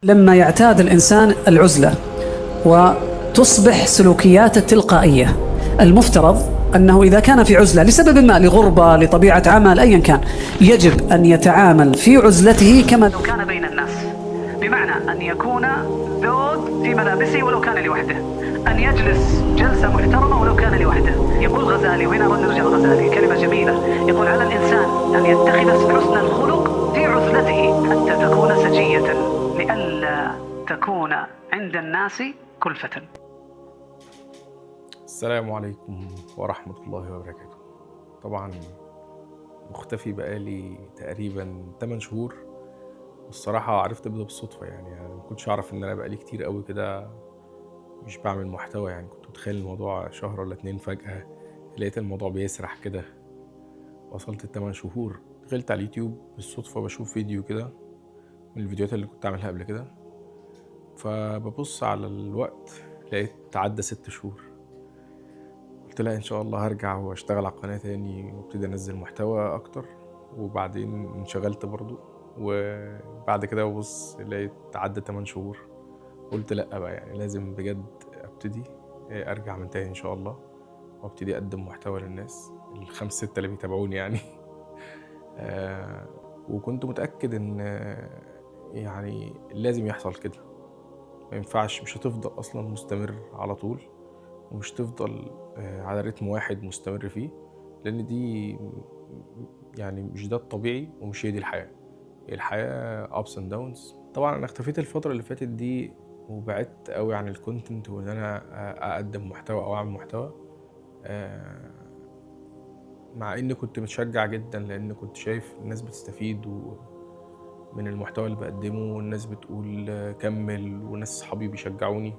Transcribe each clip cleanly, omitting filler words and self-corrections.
لما يعتاد الإنسان العزلة وتصبح سلوكياته تلقائية، المفترض أنه إذا كان في عزلة لسبب ما، لغربة، لطبيعة عمل، أيا كان، يجب أن يتعامل في عزلته كما لو كان بين الناس، بمعنى أن يكون ذود في ملابسه ولو كان لوحده، أن يجلس جلسة محترمة ولو كان لوحده. يقول غزالي، وهنا نرجع لغزالي، كلمة جميلة، يقول على الإنسان أن يتخذ حسن الخلق في عزلته حتى تكون سجية، لئلا تكون عند الناس كلفة. السلام عليكم ورحمة الله وبركاته. طبعا مختفي بقالي تقريبا 8 شهور، والصراحة عرفت بده بالصدفة، يعني أنا ما كنتش أعرف إن أنا بقالي كتير قوي كده مش بعمل محتوى، يعني كنت متخيل الموضوع شهر ولا 2، فجأة لقيت الموضوع بيسرح كده، وصلت 8 شهور. دخلت على اليوتيوب بالصدفة بشوف فيديو كده من الفيديوهات اللي كنت عاملها قبل كده، فببص على الوقت لقيت عدى 6 شهور. قلت لا إن شاء الله هرجع وأشتغل على القناة تاني وابتدي أنزل محتوى أكتر، وبعدين انشغلت برضو، وبعد كده ببص لقيت عدى 8 شهور. قلت لا بقى، يعني لازم بجد أبتدي أرجع من تاني إن شاء الله، وأبتدي أقدم محتوى للناس ال5 6 اللي بيتابعوني يعني. وكنت متأكد إن يعني لازم يحصل كده، ما ينفعش مش هتفضل أصلا مستمر على طول، ومش تفضل على رتم واحد مستمر فيه، لأن دي يعني مش ده الطبيعي ومش هي دي الحياة. الحياة ups and downs. طبعا أنا اختفيت الفترة اللي فاتت دي وبعدت قوي عن ال content وإن أنا أقدم محتوى أو أعمل محتوى، مع إني كنت متشجع جدا، لأن كنت شايف الناس بتستفيد من المحتوى اللي بقدمه، والناس بتقول كمل، وناس صحابي بيشجعوني،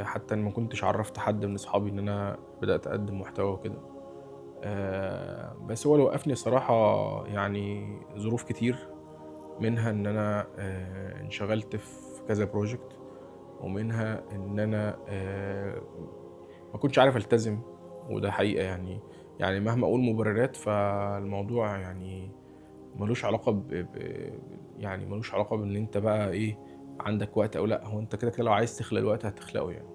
حتى إن ما كنتش عرفت حد من أصحابي إن أنا بدأت أقدم محتوى وكده. بس هو اللي وقفني صراحة يعني ظروف كتير، منها إن أنا انشغلت في كذا project، ومنها إن أنا ما كنتش عارف ألتزم، وده حقيقة يعني مهما أقول مبررات فالموضوع يعني ملوش علاقة يعني ملوش علاقة بإن أنت بقى إيه عندك وقت أو لأ، هو أنت كده كده لو عايز تخلق الوقت هتخلقه يعني.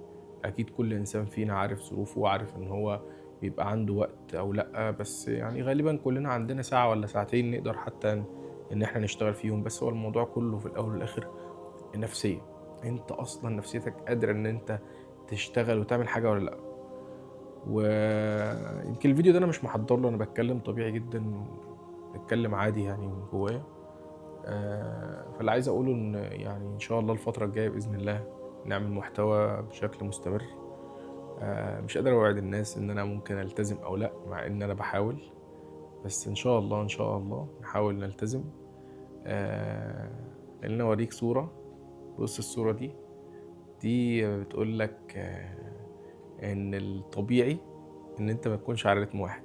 أكيد كل إنسان فينا عارف ظروفه وعارف إن هو بيبقى عنده وقت أو لأ، بس يعني غالبا كلنا عندنا ساعة ولا ساعتين نقدر حتى إن إحنا نشتغل فيهم. بس هو الموضوع كله في الأول والآخر النفسية، أنت أصلا نفسيتك قادرة إن أنت تشتغل وتعمل حاجة ولا لأ. ويمكن الفيديو ده أنا مش محضر له، أنا بتكلم طبيعي جدا، بتكلم عادي يعني من جوايا. فاللي عايز أقوله إن يعني إن شاء الله الفترة الجاية بإذن الله نعمل محتوى بشكل مستمر. مش قادر أوعد الناس إن أنا ممكن ألتزم أو لأ، مع إن أنا بحاول، بس إن شاء الله إن شاء الله نحاول نلتزم. لأن أنا أوريك صورة، بص الصورة دي بتقول لك إن الطبيعي إن أنت ما تكونش على رتم واحد،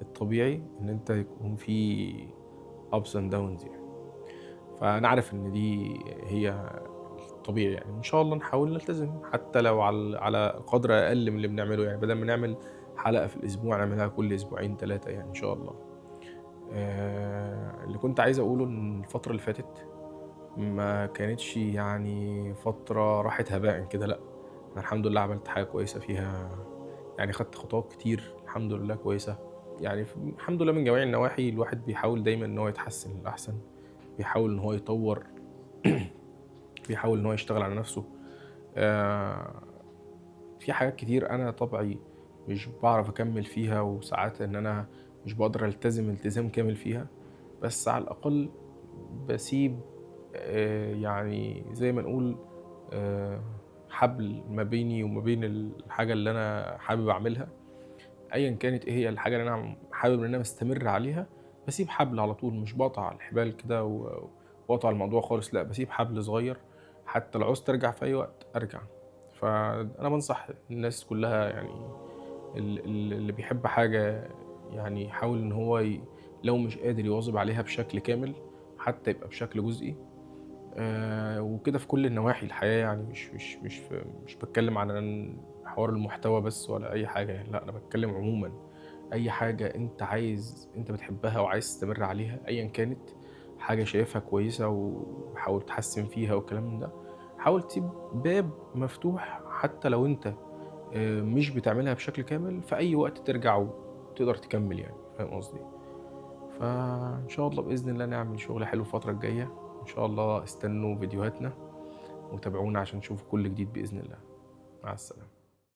الطبيعي إن أنت يكون في ups and downs يعني. فأنا عارف إن دي هي الطبيعي يعني، إن شاء الله نحاول نلتزم حتى لو على قدر أقل من اللي بنعمله، يعني بدل ما نعمل حلقة في الأسبوع نعملها كل أسبوعين 3 يعني إن شاء الله. اللي كنت عايز أقوله إن الفترة اللي فاتت ما كانتش يعني فترة راحت هباء كده، لأ أنا الحمد لله عملت حاجة كويسة فيها، يعني خدت خطوات كتير الحمد لله كويسة، يعني الحمد لله من جميع النواحي. الواحد بيحاول دايما إن هو يتحسن للأحسن، بيحاول إن هو يطور، بيحاول إن هو يشتغل على نفسه. في حاجات كتير أنا طبعي مش بعرف أكمل فيها، وساعات إن أنا مش بقدر ألتزم التزام كامل فيها، بس على الأقل بسيب يعني زي ما نقول حبل ما بيني وما بين الحاجة اللي أنا حابب أعملها، أيا كانت إيه هي الحاجة اللي أنا حابب إن أنا مستمر عليها، بسيب حبل على طول، مش بقطع الحبال كده وأقطع الموضوع خالص، لأ بسيب حبل صغير حتى لو عوزت أرجع في أي وقت أرجع. فأنا بنصح الناس كلها يعني اللي بيحب حاجة يعني يحاول إن هو لو مش قادر يواظب عليها بشكل كامل حتى يبقى بشكل جزئي. وكده في كل النواحي الحياة، يعني مش بتكلم عن حوار المحتوى بس ولا أي حاجة يعني، لا أنا بتكلم عموما أي حاجة أنت عايز، أنت بتحبها وعايز تستمر عليها أيا كانت، حاجة شايفها كويسة وحاول تحسن فيها والكلام من ده. حاول تسيب باب مفتوح حتى لو انت مش بتعملها بشكل كامل، في اي وقت ترجع وتقدر تكمل يعني، فاهم قصدي؟ فان شاء الله باذن الله نعمل شغل حلو الفترة الجاية ان شاء الله. استنوا فيديوهاتنا وتابعونا عشان تشوفوا كل جديد باذن الله. مع السلامة.